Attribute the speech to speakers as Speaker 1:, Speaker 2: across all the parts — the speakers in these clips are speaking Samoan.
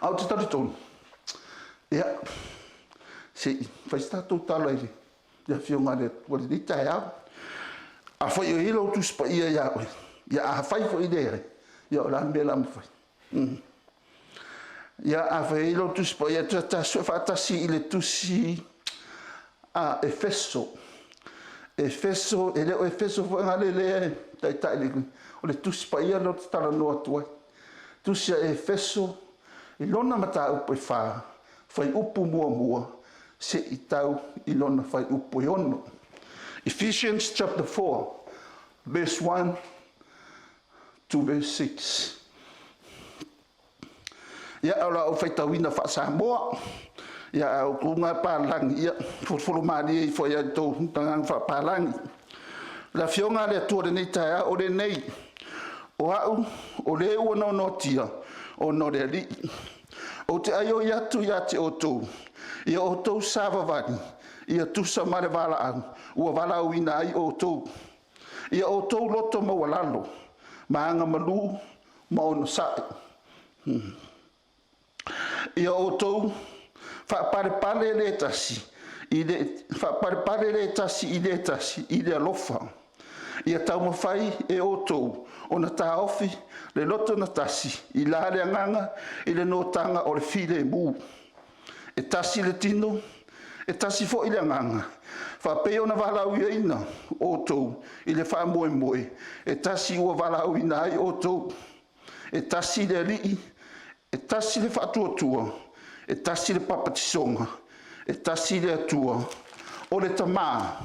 Speaker 1: Ae ou te talitonu, ia, se i fai se tatou tala i le Afioga a le Atua i lenei taeao. Afai o i ai lau Tusi Paia ia oe, ia afai foi e leai, ia o le a le mea o le a mafai? Ia, afai e i ai lau Tusi Paia, ta sue faatasi i le tusi a Efeso. Efeso, e le o Efeso foi na lea e taitai, o le Tusi Paia lea ou te talanoa atu ai. Tusi a Efeso i lona mataupu e 4, fuaiupu 1 seia tau i lona fuaiupu e 6. Ephesians chapter 4 verse 1 to verse 6. Ia, o le a ou faitauina faa-Samoa. Ia, a o outou na papalagi, ia, folofolo malie ifo i ai i le tou agaga faapalagi. Le Afioga a le Atua i lenei taeao o lenei, o au o le ua noanoatia ona o le Alii. Ou te aioi atu ia te outou, ia outou savavali, ia tusa ma le valaau ua valaauina ai outou. Ia outou loto maualalo, ma agamalu ma onosai. Ia outou faapalepale le tasi i le faapalepale le tasi i le tasi i le alofa. Ia taumafai e outou ona taofi le loto na tasi i la le agaga i le notaga o le filemu. E tasi le tino, e tasi foi le agaga, faapei ona valaauina outou i le faamoemoe e tasi ua valaauina ai outou. E tasi le Alii, e tasi le faatuatua, e tasi le papatisoga, e tasi le Atua, o le Tamā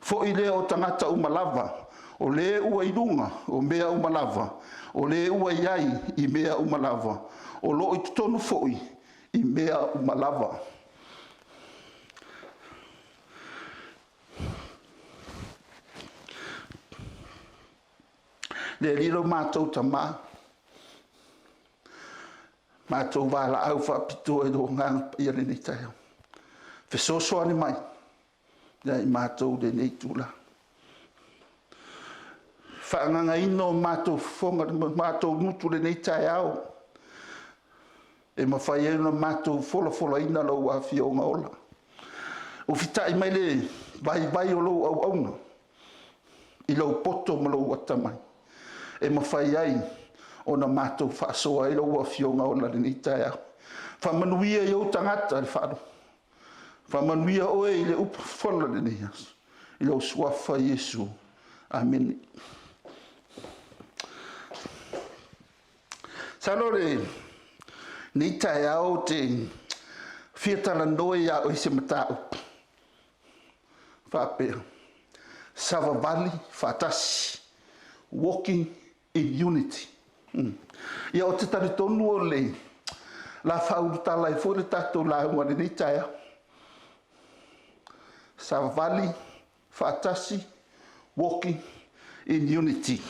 Speaker 1: foi lea o tagata uma lava, o le ua i luga o mea uma lava, o le ua i ai i mea uma lava, o lo o i totonu foi i mea uma lava. Le Alii lo matou Tamā, matou valaau faapitoa i lou Agaga Paia i lenei taeao. Fesoasoani mai ia i matou i lenei itula. Faagagaina o matou fofoga ma matou gutu i lenei taeao, e mafai ai ona matou folafolaina lau Afioga ola. Ufitai mai le vaivai o lou auauna i lou poto ma lou atamai e mafai ai ona matou faasoa ai lau Afioga ola i lenei taeao. Faamanuia i ou tagata i le faalogo. Faamanuia oe i le upu fofola i lenei aso. I lou suafa Iesu. Amene. Masalo lenei taeao ou te fia talanoa ia oe i se mataupu faapea, savavali faatasi, walking in unity. Ia, ou te talitonu o le a faaulutala ai foi le tatou lauga i lenei taeao. Savavali faatasi, walking in unity.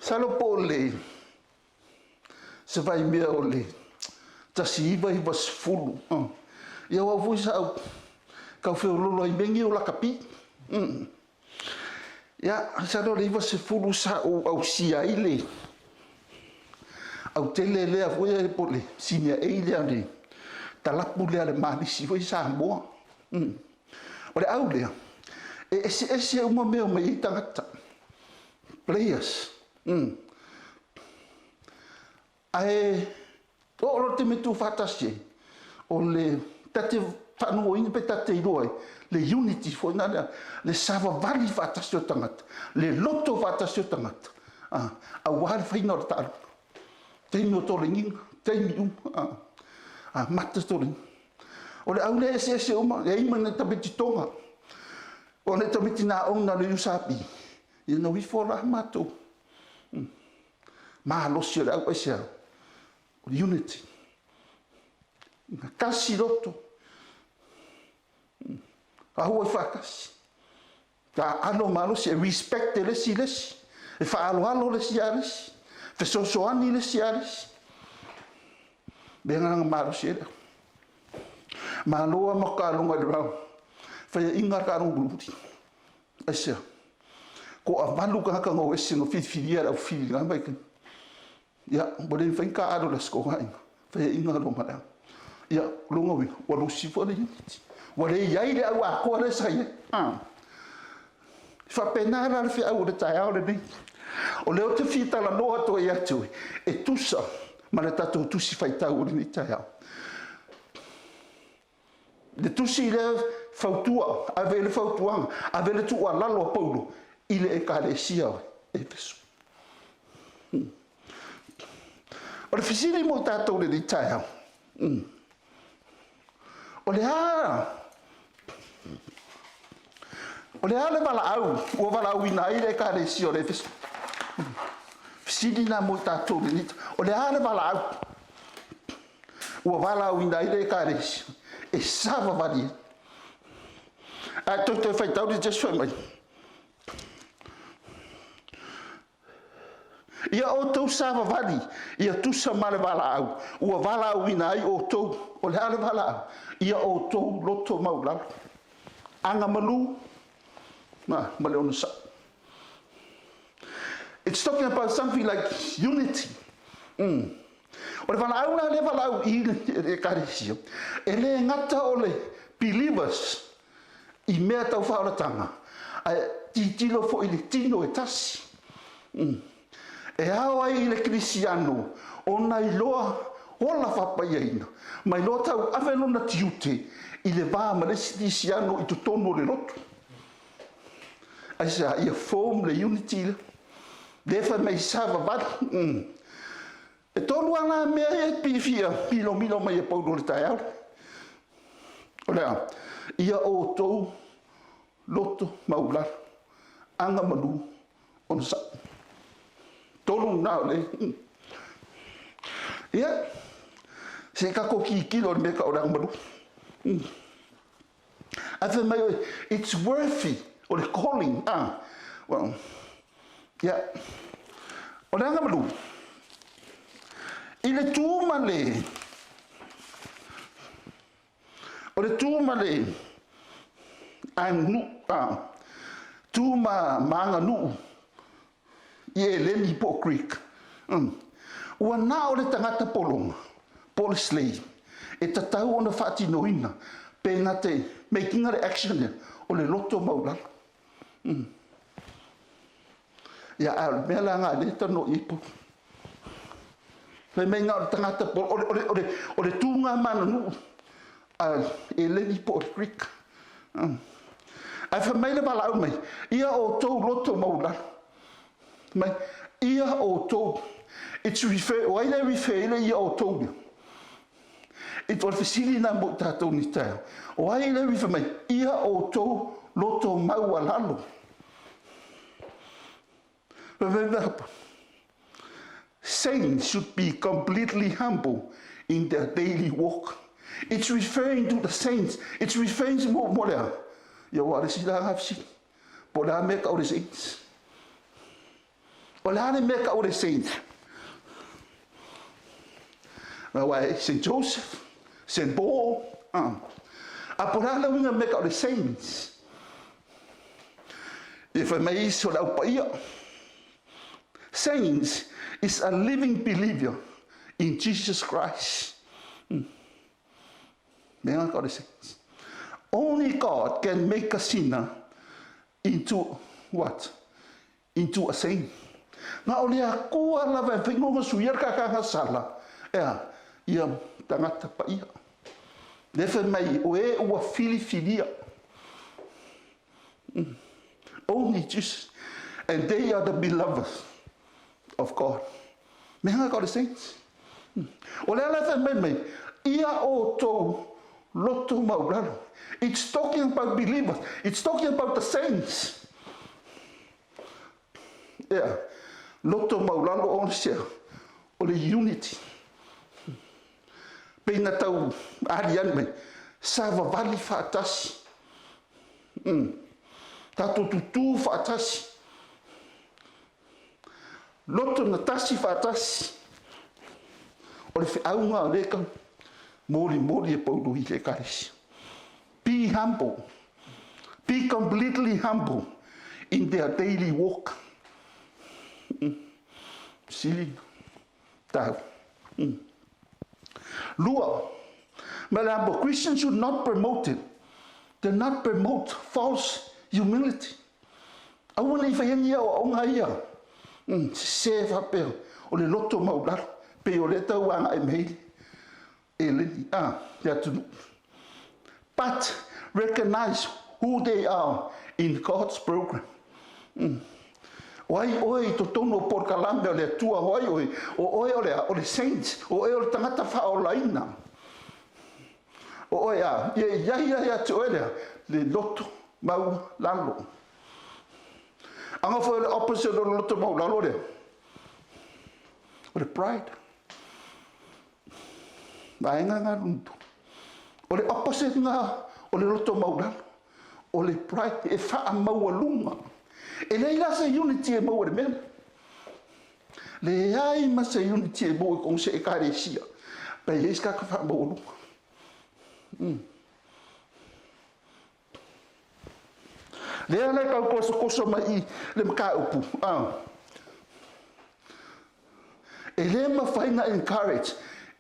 Speaker 1: Masalo po o le se vaimea o le 1990. Ia, o au foi sa ou tau feoloolo ai i mea nei o lakapi. Ia, masalo o le 90 sa ou ausia ai le autele lea foi po o le Senior A lea, le talapu lea a le Malisi foi Samoa. O le au lea, e eseese uma mea o mai ai tagata, players. Ae oo loa le taimi e tu faatasi ai, o le ta te faanuuina pe ta te iloa ai le unity foi lea, le savavali faatasi o tagata, le loto faatasi o tagata, aua le faiga o le taaloga. Taimi o toleniga, taimi uma, amata toleniga. O le au lea e eseese uma, e i ai ma nai tamaiti Toga. O nai tamaiti na aoga i le USP, ia na o ifo la matou malosi o le au aisea? O le unity. Na tasi loto, auai faatasi, taalo malosi, e respect e le isi i le isi, e faaaloalo le isi ia le isi, fesoasoani le isi ia le isi. Mea na na malosi ai le au. Malo lava matou taaloga i le round, faiaina lava taaloga mulimuli. Aisea? Toavalu tagata na o ese na filifilia e le au fili i lena vaitaimi. Ia, ua le mafai ona taaalo i le Aso Toonai, faiaina lou malaga. Ia, o lona uiga, ua lusi foi le unity. Ua le i ai le au atoa lea sa i ai. Ah. E faapena la le feau o le taeao lenei. O lea ou te fia talanoa atu ai ia te oe, e tusa ma le tatou tusi faitau o lenei taeao. Le tusi lea fautua, ave le fautuaga, ave le tuualalo a Paulo i le ekalesia o Efeso. O le fesili mo tatou i lenei taeao, o le a le valaau ua valaauina ai le ekalesia o le Efeso? Fesili lena mo tatou i lenei. O le a le valaau ua valaauina ai le ekalesia e savavali ai? Ae toe faitau le Jesu fai mai. Ia outou savavali, ia tusa ma le valaau ua valaauina ai outou. O le a le valaau? Ia outou loto maualalo, agamalu ma le onosai. It's talking about something like unity. O le valaau la lea valaau i le ekalesia, e le gata o le believers i mea tau faaolataga, ae tilotilo foi i le tino e tasi. E ao ai i le kerisiano ona iloa ola faapaiaina, ma iloa tauave lona tiute i le va ma le isi kerisiano i totonu o le lotu. Aisea? Ia form le unity lea. Lea fai mai savavali. E tolu lava la mea ia e fia milomilo mai e Paulo i le taeao. O le a? Ia outou loto maualalo, agamalu, onosai. Tolu na o le. Ia, se tatou tilotilo i le mea e tau o le agamalu. Ae fai mai oe, it's worthy o le calling. Ah, well, yeah. O le agamalu, i le tu ma le, o le tu ma le aganu, ah, tu ma aganuu i Eleni po o Greek. Ua na o le tagata pologa, po o le slave, e tatau ona faatinoina pe na te making le action lea, o le loto maualalo. Ia, a o le mea la lena lea e talanoa i ai Paulo. Fai mai na o le tagata o le tuga ma aganuu a Eleni po o le Greek. Ae fai mai le valaau mai, ia outou loto maualalo. Mai, ia outou. It's refer, o ai le refer i le ia outou lea? O le fesili lena mo tatou ni taeao. O ai le refer mai, ia outou loto maualalo. Saints should be completely humble in their daily walk. It's referring to the saints. It's referring to mo lea. Ia ua le sila nga fesili. Po le a mea tau le saints? O le a le mea tau le saints? Aua e St. Joseph, St. Paul, a po le a le uiga mea tau le saints? Ia fai mai isi o le au paia. Saints is a living believer in Jesus Christ. Mea nga tau le saints. Only God can make a sinner into what? Into a saint. Na o le Atua lava e whaingonga sui ar kakanga sala. Ea, ia tagata paia. Le fai mai, o e ua filifilia. Only Jesus. And they are the beloved of God. Mea nga tau le saints. O le ala fai mai mai, ia outou loto maualalo. It's talking about believers. It's talking about the saints. Yeah. Loto maualalo o sea, o le unity. Peina tau ali ane mai, savavali faatasi. Tatou tutū faatasi. Loto na tasi faatasi. O le feauga o le ka molimoli e Paulo i le ekalesia. Be humble. Be completely humble in their daily walk. Sili. Tau. Lua, ma le ambo, Christians should not promote it. Do not promote false humility. Aua ne i faia ni aoaoga ia sesē faapea o le loto maualalo pei o lea e tau agai mai ai eleni le atunuu. But recognize who they are in God's program. O ai oe i totonu o polokalame o le Atua? O ai oe? O oe o le a? O le saint. O oe o le tagata faaolaina. O oe a? Ia i ai ia ia te oe lea, le loto maualalo. Aga foi o le opposite o le loto maualalo lea, o le pride. Vaega ngā luntu. O le opposite ngā o le loto maualalo, o le pride e faamaualuga. E leai la se unity e maua i le mea lea. Leai ma se unity e maua i totonu o se Ekalesia pe i ai se tagata faamaualuga. Lea la e tau tosotoso mai i le mataupu. E le mafai na encourage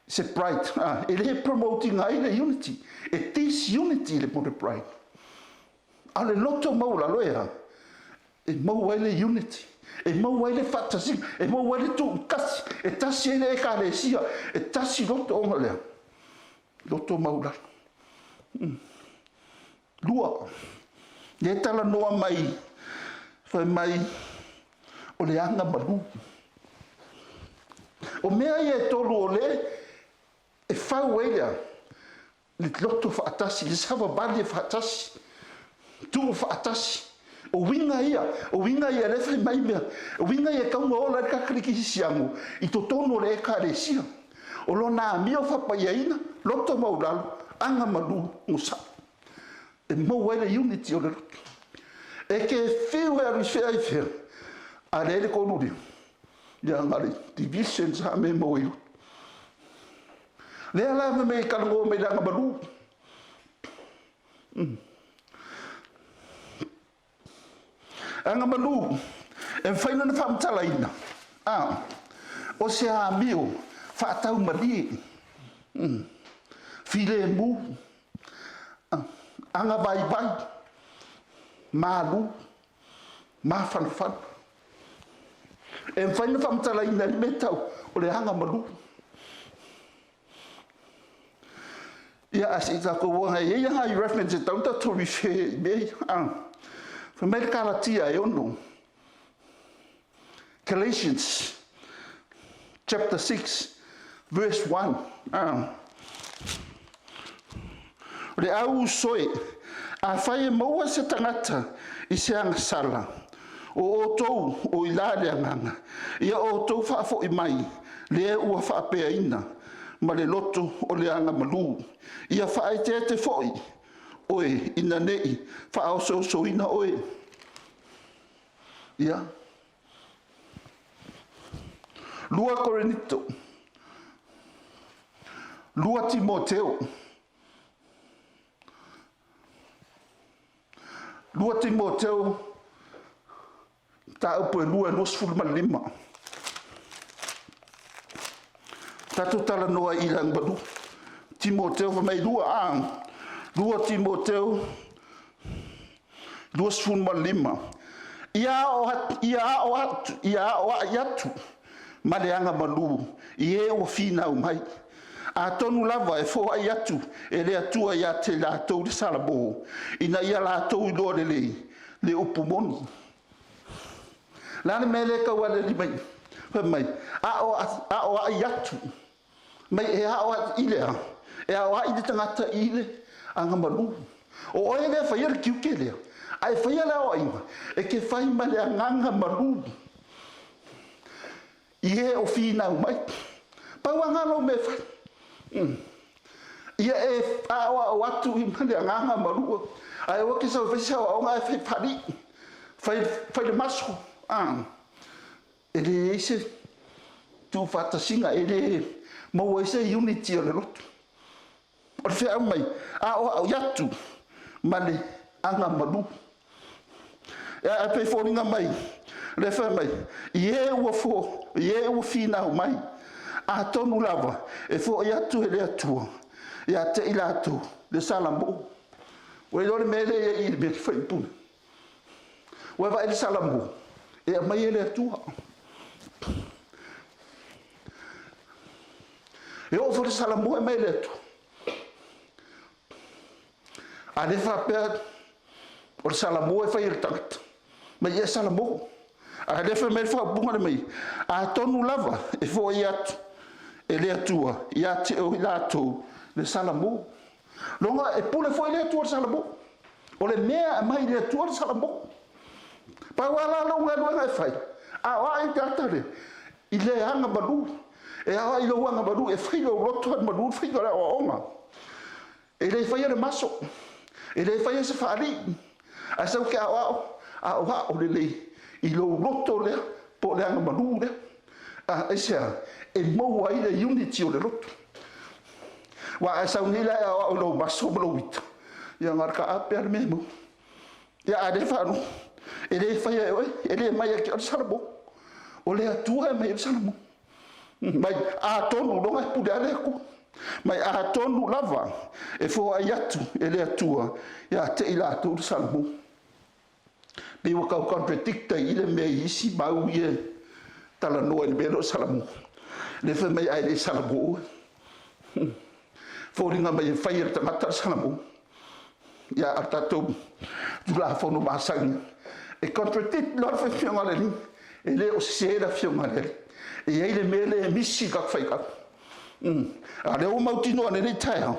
Speaker 1: se pride. E le promoting ai le unity. E disunity le le pride. A o le loto maualalo e a? E maua ai le unity. E maua ai le faatasiga. E maua ai le tuutasi. E tasi ai le Ekalesia. E tasi loto ona lea. Loto maualalo. Lua, lea e talanoa mai, fai mai, o le aga malu. O mea ia e tolu o le e fau ai lea, le loto faatasi, le savavali e faatasi, tuu faatasi. O uiga ia, o uiga ia lea e fai mai mea, o uiga ia e tatau ona ola ai le Kakarikisisiano i totonu o le Ekalesia. O lona amio faapaiaina, loto maualalo, aga malu, onosai. E maua ai le unity o le loto. E ke fiu e alu i fea i fea, a leai le tolu lea, ia na o le division sa me maua i loto. Lea la me talanoa mai le aga malu. Aga malu, e mafai ona faamatalaina, o se amio faataumalie, filemu, aga vaivai, malu, mafanafana. E mafai ona faamatalaina ai le mea tau o le aga malu. Ia, a se i tatou o e i ai nai reference e tatau ona tatou refer i mea ia. Fai mai le Kalatia e 6, Galatians chapter 6 verse 1. O le au usoe, afai e maua se tagata i se agasala, o outou o i la le agaga, ia outou faafoi mai le ua faapeaina ma le loto o le aga malu. Ia faaeteete foi oe ina nei faaosoosoina oe. Ia. 2 Korinito, 2 Timoteo, 2 Timoteo, mataupu e 2 25. Tatou talanoa i le agamalu. Timoteo fai mai 2 a 2 Timoteo 25. Ia aoai atu ma le agamalu i e ua finau mai. Atonu lava e foai atu e le Atua ia te latou le salamo, ina ia latou iloa lelei le upu moni. Le a le mea lea e tau aliali mai? Fai mai, aoai atu. Mai e aoai i le a? E aoai le tagata i le agamalu. O oe lea faia le tiute lea. A e faia le aoaiga, e te fai ma le agaga malu i e o finau mai. Pau lava lou mea e fai. Ia e aoao atu i ma le agaga malu. Ae aua ke sau e fai se aoaoga ae fai faalii, fai le maso. E leai se tuufaatasiga, e le maua ai se unity o le loto. O le feau mai, aoao atu ma le aga malu. E pei foliga mai, le fai mai, i e ua finau mai. Atonu lava e fo'i atu e le Atua ia te i latou le salamo. Ua iloa le mea lea i le mea faipule. Ua vaai le salamo e aumai e le Atua. E oo foi le salamo e aumai e le Atua. A le faapea o le salamo e fai e le tagata, mai e salamo. A lea fai mai le faaupuga le mai, atonu lava e foai atu e le Atua ia te o i latou le salamo. Loga e pule foi le Atua le salamo. O le mea mai le Atua le salamo. Pau ala lou galuega e fai, a o ai tagata le, i le aga malu. E ao ai lou aga malu e fai lou loto malu fai le aoaoga. E le faia le maso, e le faia se faalii, ae sau ke aoao, aoao lelei i lou loto lea, po o le aga malu lea. A aisea, e maua ai le unity o le loto. Ua a sau nei la e aoao i lou maso ma lou ita, ia na o le taape lava le mea e maua. Ia a le faalogo, e le faia e oe, e le mai ia te oe le salamo. O le Atua e aumai ai le salamo. Mai atonu loga e pule lava le Atua. Mai atonu lava e foai atu e le Atua ia te i latou le salamo. Pei ua tau contradict ai le mea i isi mau ia talanoa i le mea lea o le salamo. Le fai mai ai le salamo. Foliga mai e fai e le tagata le salamo. Ia a tatou Tulafono masani e contradict loa le afioga a le Alii. E le o sese le afioga a le Alii. E i ai le mea lea e misi i le tatou faitau. A lea ua mautinoa i lenei taeao,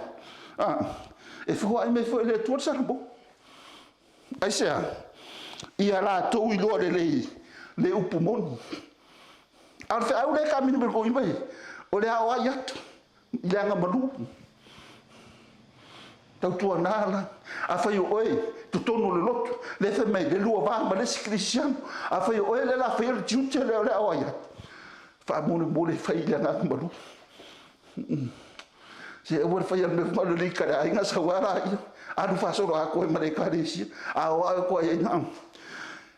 Speaker 1: e foai mai foi e le Atua le salamo. Aisea? Ia latou iloa lelei le upu moni. A o le feau lea e taamilo mai, o le aoai atu i le agamalu. Tautuana la, afai o oe totonu o le lotu, le fai mai le lua va ma le isi kerisiano, afai o oe le la faia le tiute lea o le aoai atu, faamolemole fai i le agaga malu. Se aua le faia le mea foi lele i ka le aiga sau lava laia, alu faasolo atoa ai ma le ekalesia, a o au atu ai na.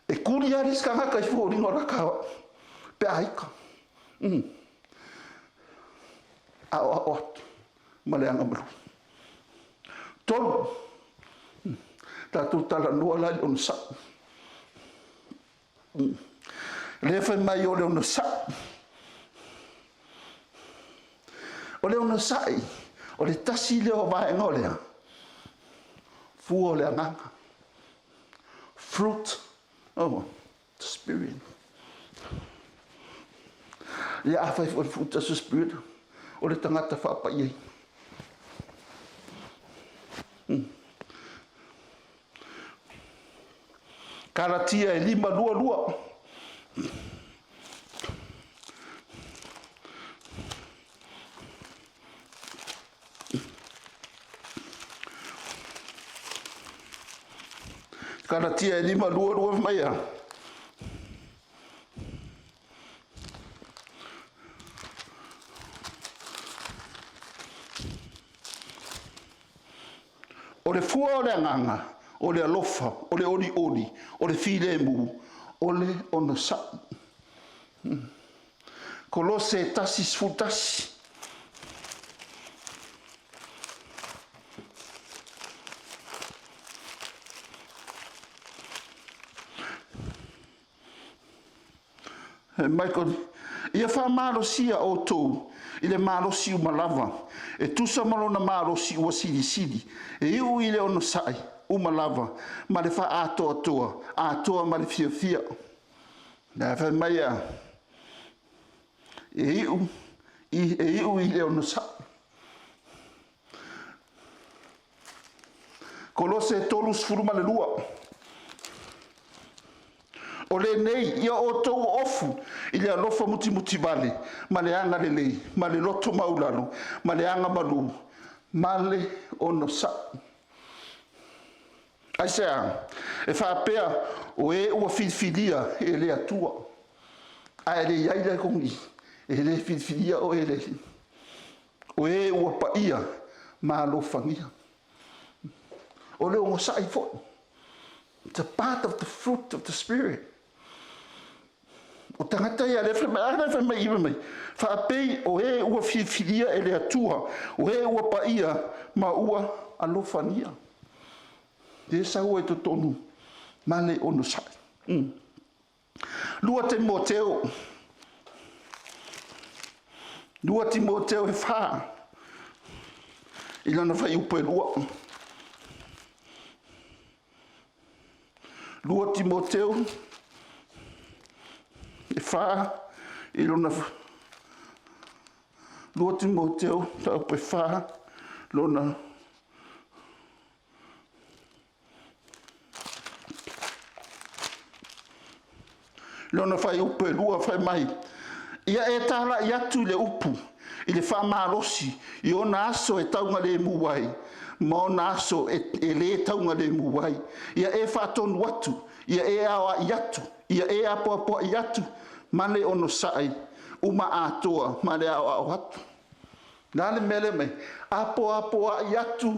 Speaker 1: E tuli lava le isi tagata i foliga o lata pe a ita. Aoao atu ma le agamalu. Tolu, tatou talanoa la i le onosai. Lea fai mai o le onosai. O le onosai, o le tasi lea o vaega o lea, fua o le agaga. Fruit of the Spirit. Ia afai foi le fruit of the Spirit, o le tagata faapaia. Kalatia e 5:22. Kalatia e 5:22 mai a. O le fua o le agaga, o le alofa, o le olioli, o le filemu, o le onosai. Kolose 1:11. Michael, ia faamalosia outou i le malosi uma lava, e tusa ma lona malosi ua silisili, e iu i le onosai uma lava, ma le faaatoatoa, atoa ma le fiafia. Le fai mai a, e iu i le onosai. Kolose 32. O lenei, ia outou ofu i le alofa mutimutivale, ma le agalelei, ma le loto maulalo, ma le agamalu, ma le onosai. Aisea, e faapea o e ua filifilia e le Atua, ae le iai le koni, e le filifilia o e le Alii. O e ua paia ma alofagia. O le onosai foi. It's a part of the fruit of the Spirit. O tagata ia le fai mai i mai, faapei o e ua filifilia e le Atua, o e ua paia ma ua alofania. E sau ai totonu ma le onosai. 2 Timoteo, 2 Timoteo e 4, i lana fuaiupu e 2. 2 Timoteo e 4, i lona 2 Timoteo taupe 4, lona fuaiupu e 2 fai mai, ia e talai atu i le upu i le faamalosi i ona aso e taugalemu ai, ma ona aso e lē taugalemu ai. Ia e faatonu atu, ia e aoai atu, ia e apoapoai atu, ma le onosai uma atoa ma le aoao atu. La le mea lea mai, apoapoai atu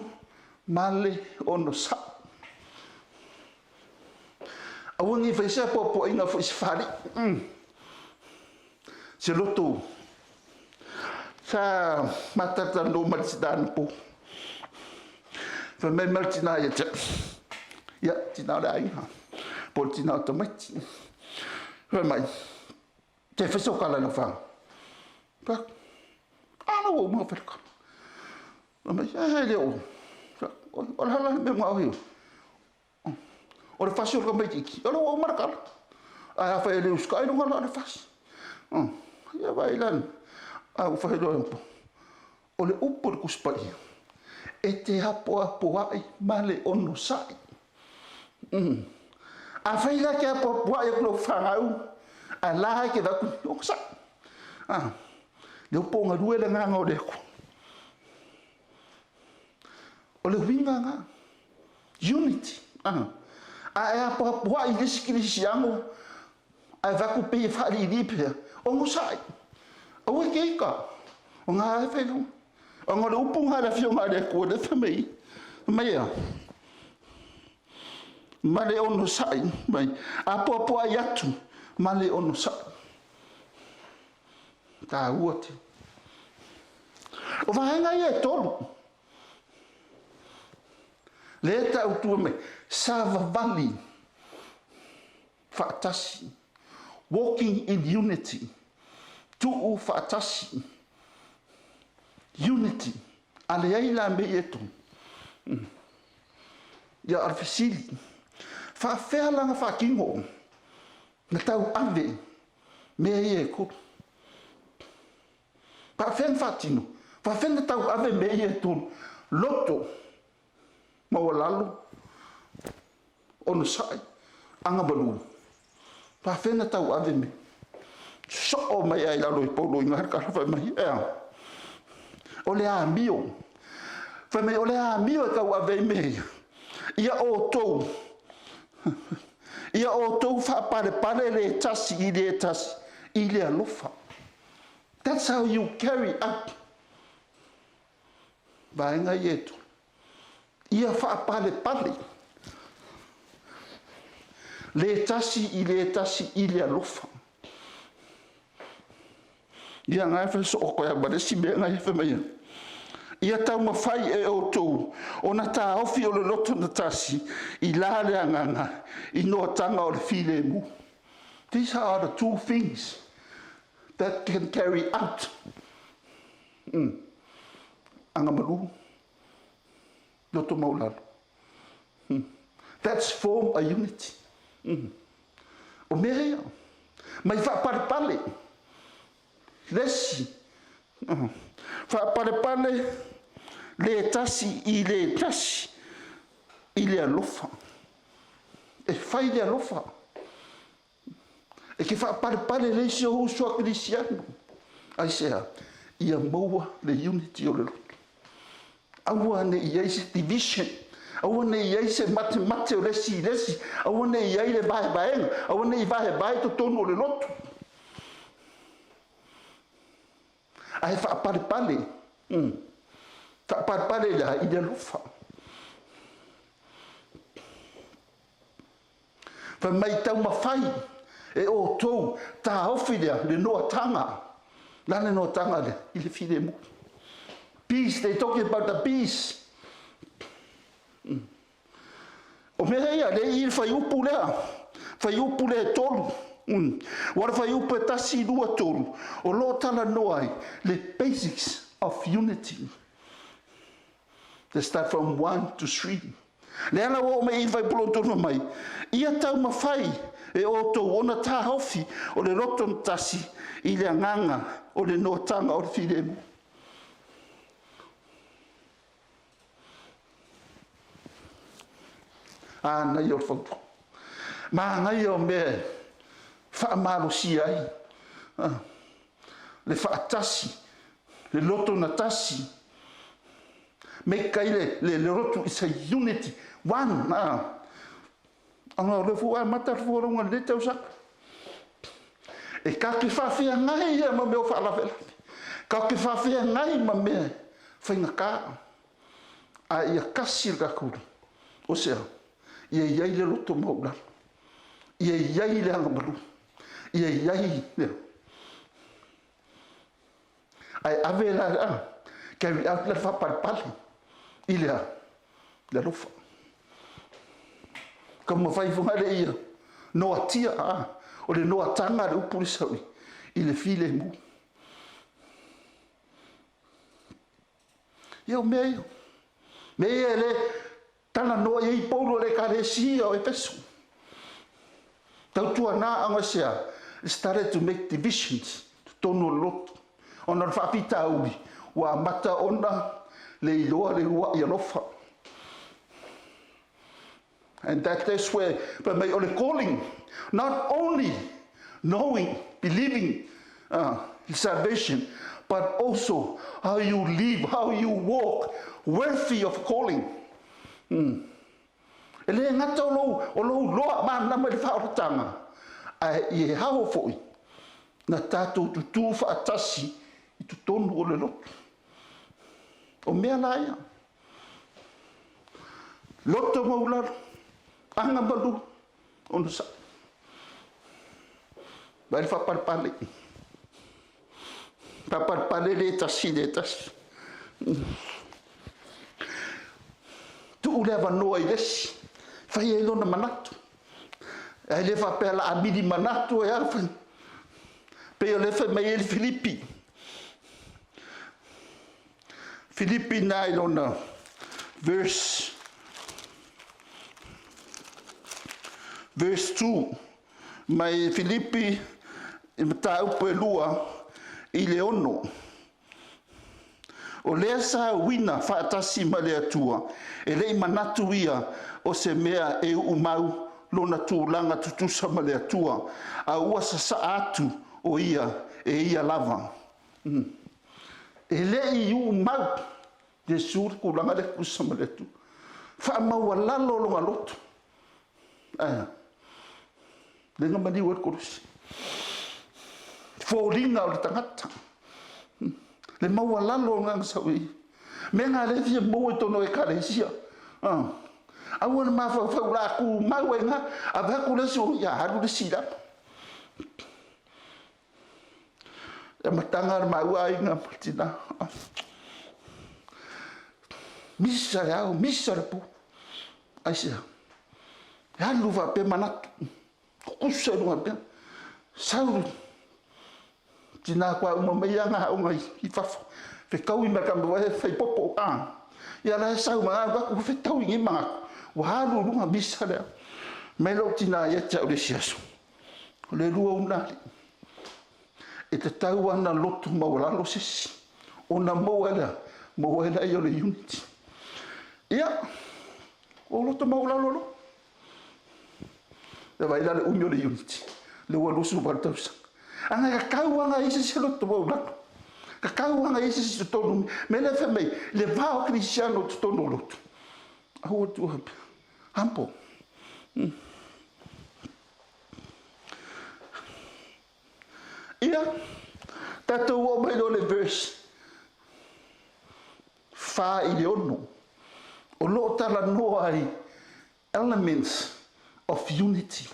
Speaker 1: ma le onosai. Aua ne i fai se apoapoaiga foi se faliu. Se loto. Sa matata no ma le tina na po. Fai mai ma le tina ia te ia, tina o le aiga, po le tina o tamaiti. Fai mai, te fai so kala lau whanga. Pa, ala ua uma fai kala. Fai mai, e le o. O le hala me ngā ohi. O le fasi o le kamaiti, o le ua uma le kala. Ai a fai le uska ai lunga la le fasi. Ia vai lan. A ua fai loa po. O le upu le kuspai. E te apo apo ai ma le ono sai. A fai la ke apo apo ai ko whangau. A la ke va ku o sa. Ah. Le upo nga rue le nganga o le ko. O le winga nga. Unity. Ah. A e apo apo ai le sikili siango. A va ku pe fa li li pe. O ngo sai. O ke ka. O ngā e whelu. O ngā le upu ngā le whio ngā le kua le whamei. Mai a. Ma le ono sai. Mai. Apo apo ai atu. Ma le ono sai. Tā ua te. O vaenga ia e tolu. Le ta utua mai. Sa vavali. Whaatasi. Walking in unity. Tu'u whaatasi. Unity. Ale ai la me e tonu. Ia alfesili. Whaawhea langa whakingo. Na tau ave. Mea ia e kuru. Whaawhea whaatino. Whaawhea na tau ave mea ia e tonu. Loto. Mawalalo. Ono sai. Anga malu. Whaawhea na tau ave me. So o mai ai lalo i polo i ngā kara whai mai. Ea. O le a mio. Whai mai o le a mio e kau ave me. Ia o tau. Ia o tau whaapare pare le tasi i le tasi i le alofa. That's how you carry out. Vaenga i etu. Ia whaapare pare. Le tasi i le tasi i le alofa. Ia ngai whai so o koe ma si mea ngai whai mai. Ia tau mawhai e o tau, o na tā ofi o le loto na tasi, i la le anganga, i noa tanga o le file mu. These are the two things that can carry out. Anga malu, loto maulalo. That's form a unity. O mea ia, mai whaaparepale. Lesi. Whaaparepale le tasi i le tasi i le alofa. E whai le alofa. E ke whaaparepale le isi o uso a Kristiano. Ai sea, ia maua le unity o le loto. Aua ne i ai se division. Aua ne i ai se mate mate o lesi i lesi. Aua ne i ai le vae vaenga. Aua ne i vae vae totonu o le loto. Ae whaaparepale. Whaaparepale la i le alofa. Wha mai tau mawhai E outou taofi lea le noataga. La le noataga lea i le filemu. Peace, they talking about the peace. O mea ia, le i le fuaiupu lea, fuaiupu lea e 3. Ua le fuaiupu e 1, 2, 3, o lo o talanoa ai le basics of unity. They start from 1 to 3. Le ala ua o mai i le fuaiupu mai, ia taumafai e outou ona taofi o le loto na tasi i le agaga o le noataga o le filemu. Manaia o le fautuaga. Manaia o mea e faamalosia ai le faatasi, le loto na tasi. Make ai le loto is a unity, one. Ona o le fua amata le folauga i lenei tausaga. E tatou te faafeagai ia ma mea o faalavelave. Tatou te faafeagai ma mea faigata. A ia tasi le tatou, o se a? Ia i ai le loto maualalo. Ia i ai le agamalu. Ia i ai le... Ae ave la, carry out le faapalepale i le alofa. Taumafai foi le ia noatia, o le noataga le upu le sau i le filemu. Ia o mea ia. Mea ia le talanoa i ai Paulo i le ekalesia o Efeso. Tautuana aga sea, started to make divisions, totonu o le lotu. Ona o le faafitauli, ua amata ona le iloa le uluai alofa. And that is where, but mai o le calling, not only knowing, believing salvation, but also how you live, how you walk, worthy of calling. E le gata o lou loa malamalama i le faaolataga, ae i e ao foi na tatou tutū faatasi i totonu o le lotu. O mea la ia. Loto maulalo, aga malu, ona sa. Vai le faapalepale. Faapalepale le tasi le tasi. Tuu le avanoa i le isi, fai ai lona manatu. Ae le faapea la amili manatu e a fai. Pei o le fai mai ai le Filipi. Filipi na i lona verse 2. Mai Filipi i mataupu e 2 i le 6. O lea sa uina faatasi ma le Atua, e lei manatu ia o se mea e uumau lona tulaga tutusa ma le Atua, a ua sasaa atu o ia e ia lava. E lei uumau Iesu le tulaga le tutusa ma le Atua. Faamaualalo lona loto. Le na maliu ai le kolisi. Foliga o le tagata. Le maualalo o ngana sau i. Mea ngā le fia maua i tōna ekalesia. Aua le mafaufau la ku mau e ngā. A vea ku le si o ia haru le sila. E matanga le maua ai ngā matina. Misa le ao, misa le pō. Ai sea. E alu faapea manatu. Kukusa i luga pea. Sau tina kua uma mai ia ngā unga i fafo. Fetau i mea kama e fai popo. Ia la e sau ma ngā aku fetau i ngi mga. Ua halu lunga misa lea. Mai lau tina ia te au le siaso. O le lua unali. E te tau ana lotu maualalo sisi. Ona maua lea. Maua lea i o le unity. Ia. O lotu maualalo lo. Le vai la le umi o le unity. Le ua lusu pa le tausaga. Anga ka kau anga isi se lotu maualalo. Ka kau anga isi se tonu. Me le fe mei. Le vao kristiano te tonu lotu. Aua tua hampo. Ia, tātou o mai le verse 4 i le 6. O loo talanoa ai elements of unity.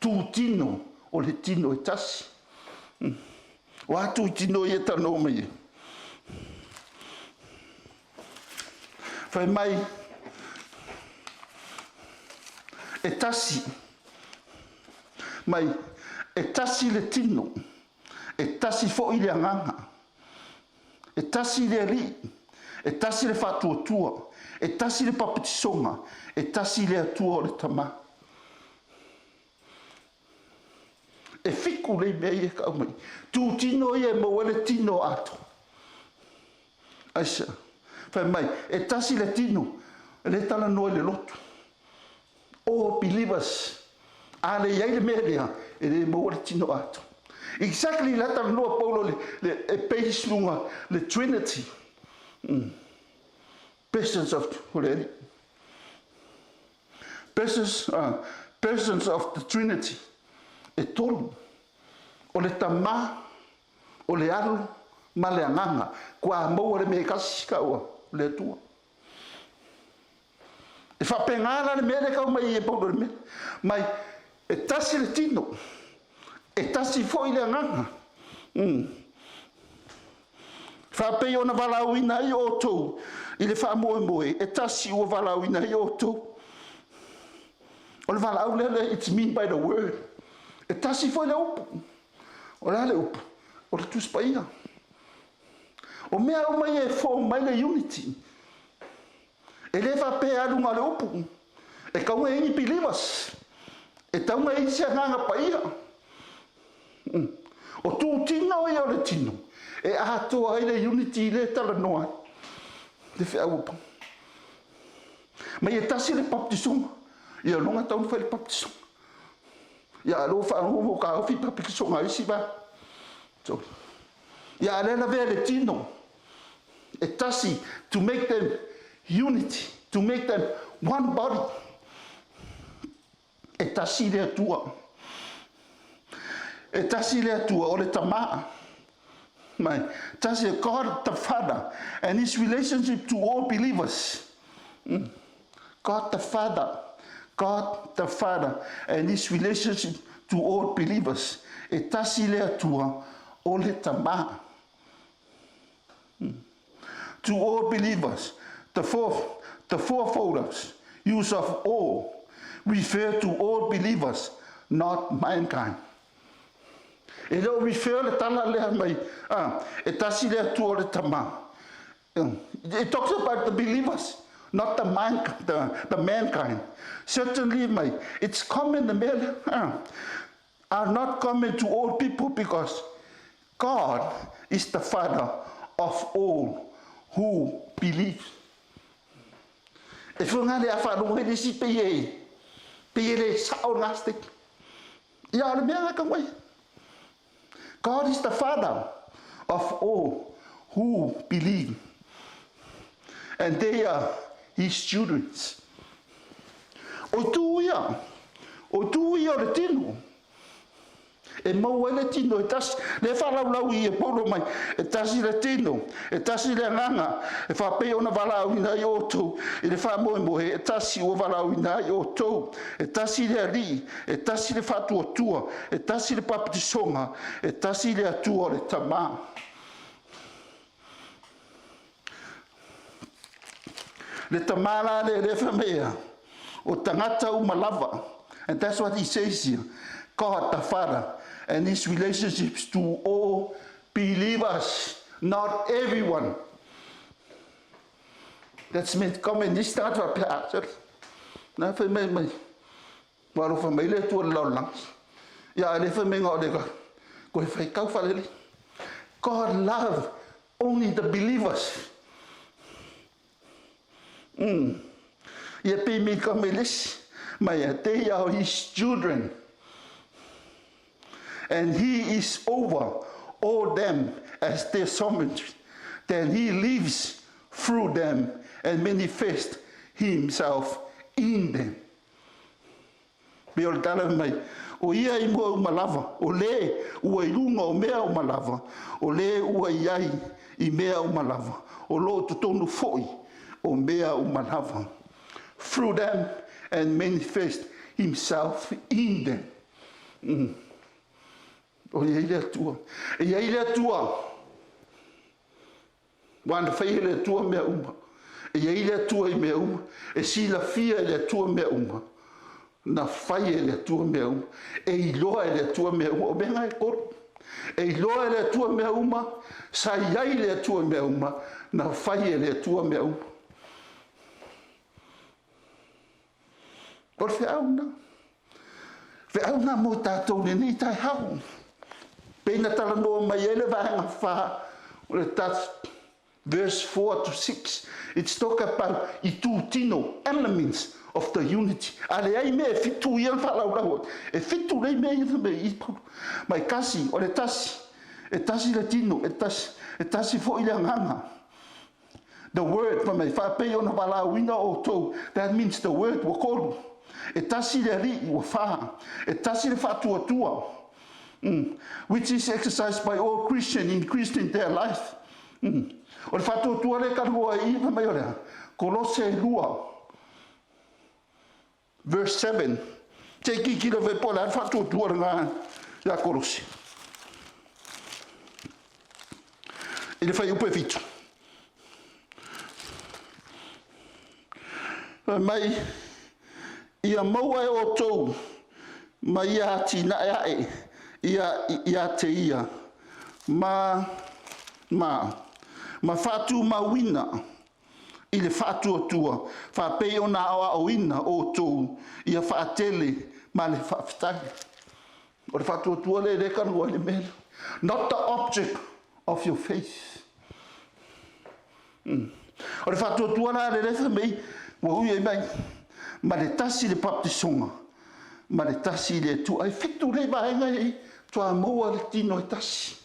Speaker 1: Tūtino O le tino e tasi. O a tu tino ia talanoa mai ai? Fai mai, e tasi, mai, e tasi le tino, e tasi foi le agaga, e tasi le Alii, e tasi le faatuatua, e tasi le papatisoga, e tasi le Atua o le Tama. E fiku le mea ia ka mai. Tu tino ia e maua le tino ato. Aisa. Fai mai, e tasi le tino, e le talanoa i le lotu. All believers. A le i ai le mea lea, e le maua le tino ato. Exactly la talanoa Paulo le e base luga le Trinity. Persons of le Alii. Persons of the Trinity. E tolu. O le Tama, o le Alo, ma le Agaga. Kua maua le mea kasi ka ua le Atua. E faapena la le mea lea kau mai e Paulo le mea. Mai, e tasi le tino, e tasi foi le agaga. Faapei ona valaauina ai outou i le faamoemoe, e tasi ua valaauina ai outou. O le valaau lea, it's mean by the word. E tasi foi le upu. O le a le upu? O le Tusi Paia. O mea uma ia e form mai le unity. E le faapea aluga o le upu. E tauga i ni believers. E tauga i se agaga paia. O tūtino ia o le tino. E atoa ai le unity i le talanoa ai. Le feau o Paulo. Mai e tasi le baptisoga. Ia longa tau fai le baptisoga. Ia alo whaango ka ofi baptisoga isi ba. So, ia ale la vea le tino. E tasi to make them unity, to make them one body. E tasi le Atua. E tasi le Atua o le Tama. Mai, tasi God the Father and his relationship to all believers. God the Father. God the Father and his relationship to all believers. E tasi le Atua o le Tama. To all believers, the fourfold use of all refer to all believers, not mankind. E leo refer le tala lea mai, e tasi le Atua o le Tama. It talks about the believers, not the mankind. Certainly, mai, it's common the mea are not common to all people because God is the Father of all who believe. E whanga le a whanonga le si pe e, pe e le sao ngastik. Ia le mea ngaka wai. God is the Father of all who believe. And they are his children. O tu ia, o tu ia o le tino. E mau ai le tino e tasi, le whalaulau i e Paulo mai, e tasi le tino, e tasi le agaga, e faapei ona valaauina ai outou, i le faamoemoe, e tasi ua valaauina ai outou, e tasi le Alii, e tasi le faatuatua, e tasi le papatisoga, e tasi le Atua o le Tama. Le Tama la le le whamea, o tangata uma lava. And that's what he says here. God the Father and his relationships to all believers, not everyone. That's meant come in this start wa pia. Sorry. Na fai mai mai. Wa lo fa mai le tu le lang. Ya le fai mai ngo le ka. Ko fai kau fa le. God love only the believers. Ia pe mi ka me les. Mai they are his children. And he is over all them as their sovereign. Then he lives through them and manifests himself in them. Pe o le tala mai, o ia i mua uma lava, o le ua i lunga o mea uma lava, o le ua i ai i mea uma lava, o lo totonu foi o mea uma lava. Through them and manifest himself in them. O i ai le Atua. E i ai le Atua. Ua na faia e le Atua mea uma. E i ai le Atua i mea uma. E silafia e le Atua mea uma. Na fai e le Atua mea uma. E iloa e le Atua mea uma. O mea na e tolu. E iloa e le Atua mea uma. Sa i ai le Atua i mea uma. Na fai e le Atua mea uma. O le feau lena. Feau lena mo tatou i lenei taeao. Pei na talanoa mai ai le vaega 4 o le verse 4 to 6. It's talk about itutino, elements of the unity. A leai mea e fitu ia na faalaulau. E fitu nei mea ia na mea i mai kasi, o le tasi, e tasi le tino, e tasi, e tasi foi le agaga. The word fa mai faapei ona valaauina outou. That means the word ua kolu. E tasi le Alii ua fa. E tasi le faatuatua. Which is exercised by all Christian in Christian their life. O le faatuatua le talanoa i fa mai o lea. Kolose 2 verse 7. Te ki ki le po la faatuatua lena ia Kolose. I le fuaiupu e 7. Fai mai, ia maua e outou ma ia atinae ae ia te ia ma faatumauina i le faatuatua faapei ona aoaoina outou ia faatele ma le faafetai. O le faatuatua le le talanoa i le mea. Not the object of your faith. O le faatuatua la le le mei ua ui ai mai ma le tasi le baptisoga ma le tasi le Atua. Ai fitu lei vaega i faatoa maua le tino e tasi.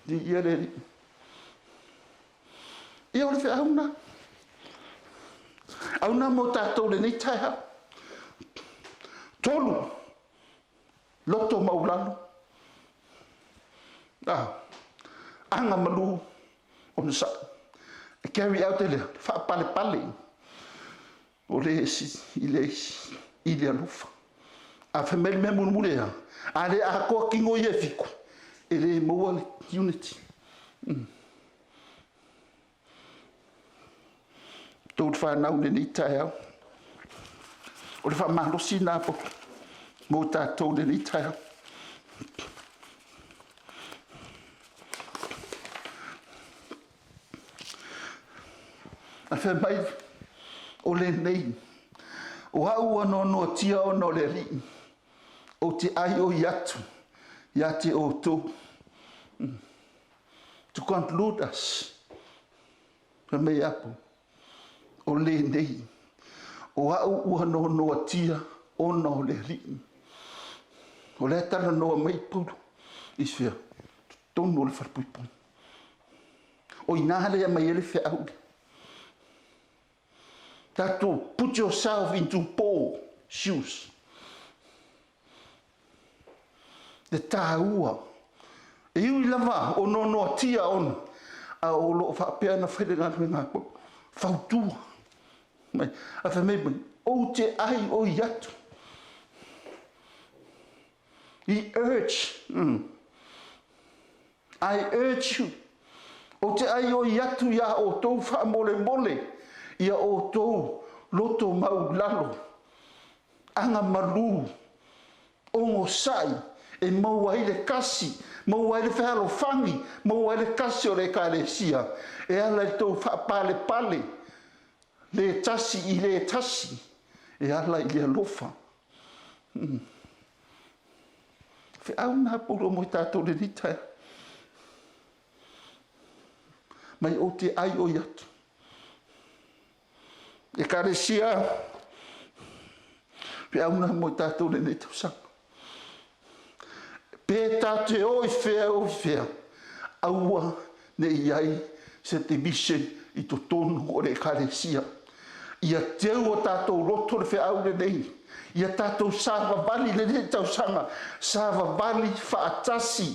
Speaker 1: Ia le Alii. Ia o le feau lena. Auna mo tatou lenei taeao. Tolu, loto maulalo. Aga malu onosai. E carry out e lea, faapalepale. O le isi i le isi, i le alofa. A fai mai le mea mulimuli ea, a le atoa tino ia e fitu, e le maua le unity. Tou whanau lenei taeao. O le faamalosi na mo tatou lenei taeao. A fai mai o lenei, o au ua noanoatia ona o le Alii, ou te aioi atu ia te outou. To conclude us, fai mai Apo, o lenei, o au ua noanoatia ona o le Alii. O lea talanoa mai Paulo, i fea, totonu o le falepuipui. O ina lea mai ai le feau. Tatou put yourself into Paul shoes. Le tāua. E ui lava o noanoatia ona, a o loo faapea na fai le galuega a Paulo. Fautua. Mai, a fai mai mai, ou te aioi atu. He urge. I urge you. Ou te aioi atu ia outou faamolemole, ia outou loto maulalo, aga malu, ogosai, e maua ai le kasi, maua ai le fealofani, maua ai le kasi o le ekalesia, e ala i tou faapalepale, le tasi i le tasi, e ala i le alofa. Feau na Paulo mo tatou lenei taeao. Mai ou te aioi atu. Ekalesia, feau na mo tatou lenei tausaga. Pe ta te o i fea o i fea, aua ne i ai se division i totonu o le ekalesia. Ia teu o tatou loto le feau lenei. Ia tatou savavali lenei tausaga. Savavali faatasi.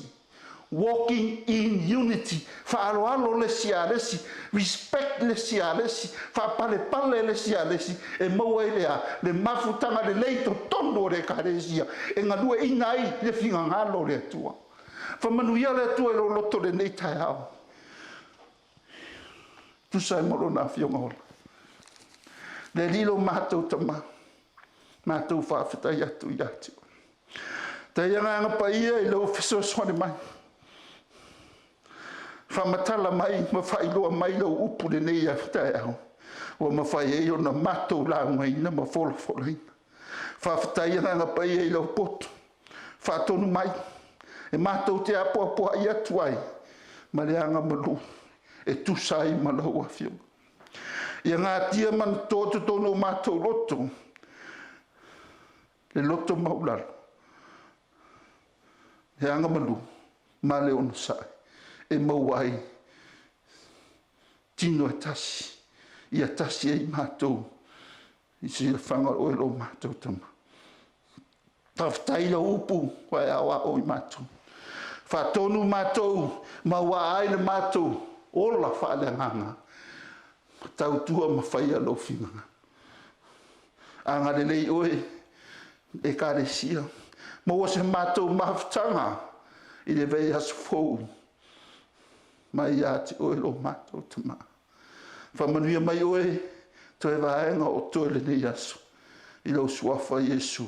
Speaker 1: Walking in unity. Faaaloalo le isi ia le isi, respect le isi ia le isi, faapalepale le isi ia le isi, e maua ai le a? Le mafutaga lelei totonu o le Ekalesia e galueaiina ai le finagalo o le Atua. Faamanuia le Atua i lou loto i lenei taeao, tusa ai ma Lona Afioga ola. Le Alii lo matou Tama, matou faafetai atu ia te Oe. Tai Agaga Paia i lou fesoasoani mai, faamatala mai ma faailoa mai lau upu i lenei taeao ua mafai ai ona matou laugaina ma folafolaina. Faafetai Agaga Paia i lau potu faatonu mai e matou te apoapoai atu ai ma le agamalu e tusa ai ma lau Afioga. Ia natia ma to i totonu o matou loto le loto maualalo, le agamalu ma le onosai e maua ai tino e tasi, ia tasi ai matou i le silafaga o Oe lo matou Tama. Faafetai i lau upu ua e aoao i matou, faatonu matou ma ua ai le matou ola faaleagaga, tautua ma faia lou finagalo. Agalelei Oe Ekalesia, maua se matou mafutaga i le vaiaso fou mai ia te Oe lo matou Tama. Faamanuia mai Oe i toe vaega o totoe o lenei aso, i lou Suafa Iesu.